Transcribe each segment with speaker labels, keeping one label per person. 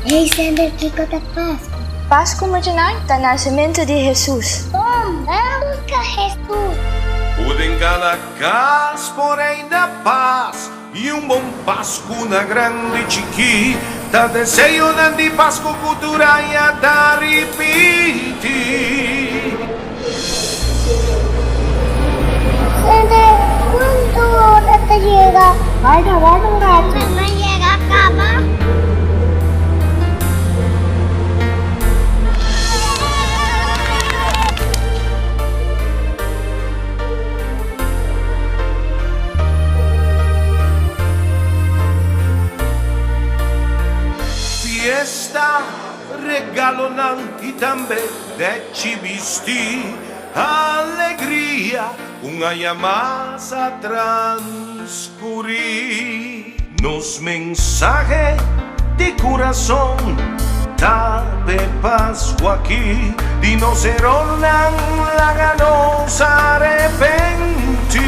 Speaker 1: Hey Sander, kiko ta Pasku?
Speaker 2: Pasku muchanan ta nasementu di Hesus.
Speaker 1: Bon, ban buska Hesus.
Speaker 3: Ku den kada kas por reina pas i un bon Pasku na grandi chikí ta deseonan di Pasku ku tur aña ta ripití.
Speaker 1: Sander, kuantu ora ta yega? Warda, warda un ratu. Mama yega kaba?
Speaker 3: Fiesta, regalonan i tambe Dechi bisti alegria un aña mas a transcuri. Nos mensahe di curason ta p'e Pascua aki di nos erornan laga nos arepenti.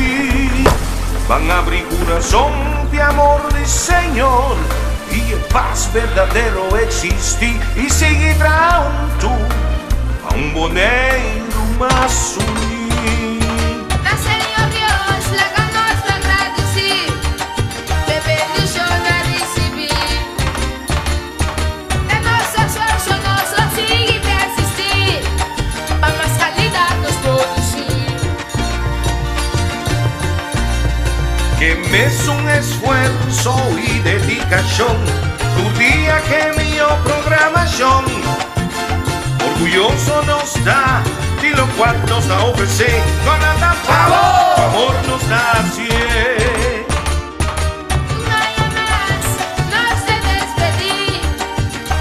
Speaker 3: Ban abri curason p'e amor di Señor i e pas berdadero existi i sigui traha huntu pa un Boneiru mas uní.
Speaker 4: Na Señor Dios laga nos ta gradisí p'e bendishon a risibí. Den nos esfuerso nos lo sigui persistí pa mas kalidat nos produsí.
Speaker 3: Ke mesun esfuerso i dedikashon tur dia ke mihó programashon. Orguyoso nos ta di lokual nos ta ofresé, Dòna ta pa bo, ku amor nos ta hasié.
Speaker 4: Un aña mas nos ta despedí,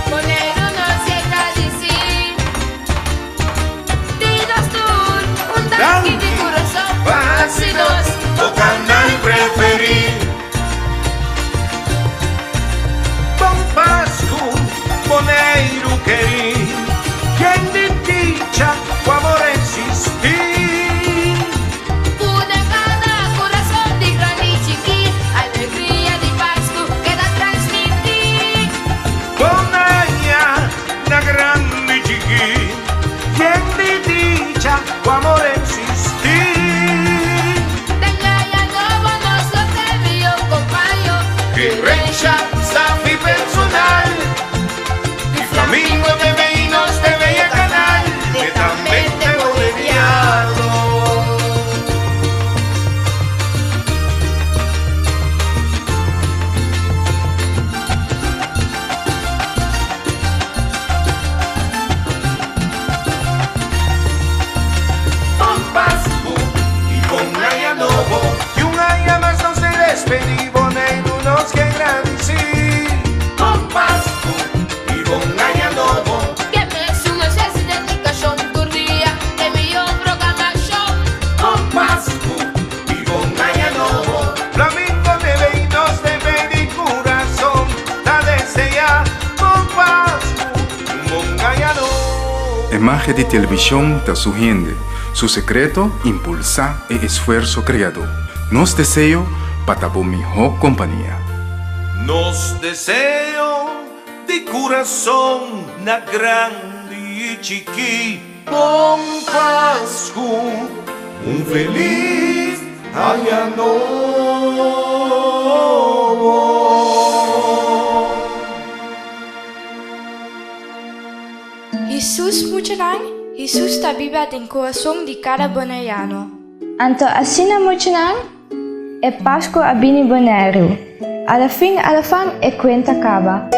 Speaker 4: Boneiru nos ke gradisí. Di nos tur un danki di kurason pa hasi nos
Speaker 3: bo kanal preferí. Bon Pasku, Boneiru kerí, ken di dicha ku amor eksistí.
Speaker 4: Ku den kada kurason di gran i chikí, alegria di Pasku keda transmití.
Speaker 3: Bon aña na grandi i chikí, ken di dicha ku amor eksistí.
Speaker 4: Den aña nobo nos lo te mihó kompaño.
Speaker 3: Gerencia, staff i personal di Flamingo TV i Nos TV e kanal netamente boneriano. Bon Pascu y bon aña nobo. Y un aña mas nos te despedí, Boneiru nos ke gradicí. Bon Pascu y bon aña nobo.
Speaker 4: Ke mesun esfuerso y dedicacion tur dia e mihó programacion.
Speaker 3: Bon Pascu y bon aña nobo. Flamingo TV y Nos TV di curazon ta desea bon Pascu y un bon aña nobo.
Speaker 5: E magia di televishon ta su hende, su sekreto impulsá e esfuerso kreadó. Nos deseo pa ta bo mihó kompania.
Speaker 3: Nos deseo di kurason na grandi i chikí. Bon Pasku, un felis aña nobo.
Speaker 2: Hesus muchanan, Hesus ta biba den kurason di kada boneriano. Anto asina muchanan, e Pasku a bini Boneiru. Alafin alafan e kuenta kaba.